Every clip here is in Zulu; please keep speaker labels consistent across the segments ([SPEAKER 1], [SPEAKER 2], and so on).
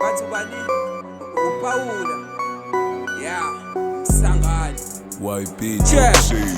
[SPEAKER 1] Bathi ubani? UPaula. Yeah, Msangano.
[SPEAKER 2] YB.
[SPEAKER 1] Che,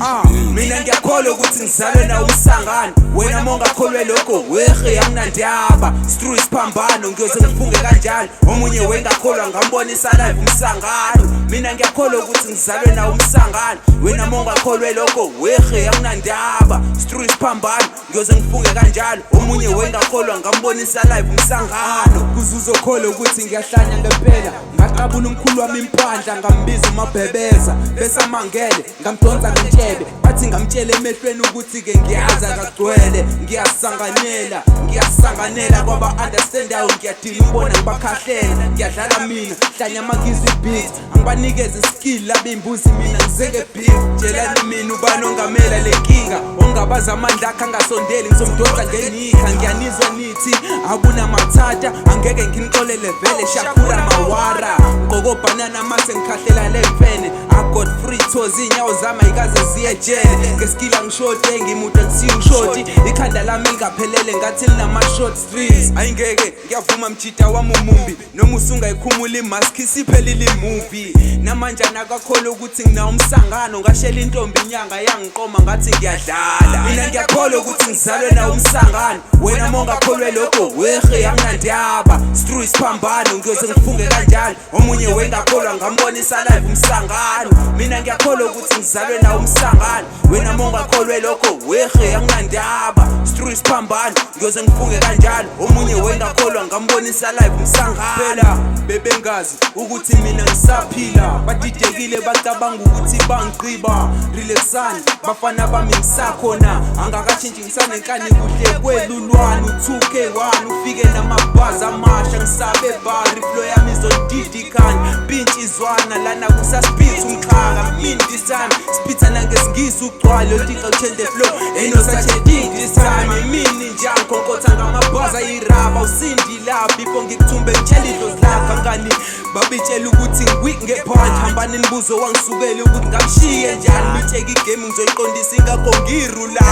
[SPEAKER 1] ah, mina ngiyakholwa ukuthi ngizalwe nawo umsangano. Wena mongakholwe lokho, wehe anginandaba. Stru isiphambano, ngiyoze ngifunge kanjalo. Omunye wengakholwa ngambonisa live umsangano. Mina ngiyakholwa ukuthi ngizalwe nawo umsangano. Wena mongakholwe lokho, wehe anginandaba. Stru isiphambano, ngiyoze ngifunge kanjalo. Omunye wengakholwa ngambonisa live umsangano. Kuzuzokholwa ukuthi ngiyahlanya ngempela. Ngaqabula umkhulu wami impandla, ngambiza umabhebeza. Bese amangele, ngamdonsa ngentshebe. Bathi ngamtshela emehlweni ukuthi ke ngiyazi akagcwele. Ngiyasanganela, ngiyasanganela kwaba understandayo, ngiyadila umbona ngibakhahlela. Ngiyadlala mina, hlanya mangizwe beat. Angibanikeze skill labimbuzi mina ngizeke beef. Tshelani mina ubani ongamela le nkinga. Ongabaza amandla akhe angasondeli, ngizomdonsa ngenikha. Ngiyanizwa nithi akuna mathatha, angeke nginixolele vele shakura mawara. Ngqoko banana mase ngikhahlela le mfene. I got free toes, inyawo zami ayikaze ziye ejele. Ngeskill angishoti, ngimude ngisiyo ushoti. Ikhanda lami lingaphelele ngathi linama short strings. Ayingeke ngiyavuma mjita wami umumbi, noma usungayikhumula imask isiphelile imovie. Namanje anakakholwa ukuthi nginawo umsangano, ngashela intombi inyanga yangiqoma ngathi ngiyadlala. Mina ngiyakholwa ukuthi ngizalwe nawo umsangano. Wena mongakholwe lokho, wehe anginandaba. Stru isiphambano, ngiyoze ngifunge kanjalo. Omunye wengakholwa ngambonisa live umsangano. Mina ngiyakholwa ukuthi ngizalwe nawo umsangano. Wena mongakholwe lokho, wehe anginandaba. Stru isiphambano, ngiyoze ngifunge kanjalo. Omunye wengakholwa ngambonisa live umsangano. Phela bebengazi ukuthi mina ngisaphila, badidekile bacabanga ukuthi bangigqiba. Relaxani bafana bami ngisakhona, angakatshintshi ngisanenkani kuhle kwelulwane. U2K1 ufike namabhazi amasha, ngisabe bari flow yami izodidikana. Pintshi izwana lana kusaspitha umxhaka. Mean this time spitha nangesingisi ugcwale otixa change the flow. Ain't no such a thing this time. Imini nje angikhonkotha ngamabhazi ayiraba. Usindi la before ngikuthumbe ngitshela idlozi lakho angani babitshela ukuthi ngiweak ngephandle. Hambani nibuzo wangisukela ukuthi ngamshiye njani. Bitsheke igame ngizoyiqondisa ingakho ngirula.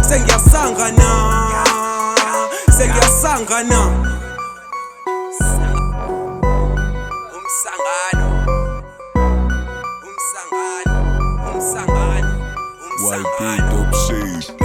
[SPEAKER 1] Sengiyasangana, sengiyasangana. Umsangano, umsangano, umsangano,
[SPEAKER 2] YB
[SPEAKER 1] umsangano.
[SPEAKER 2] Dope Shade.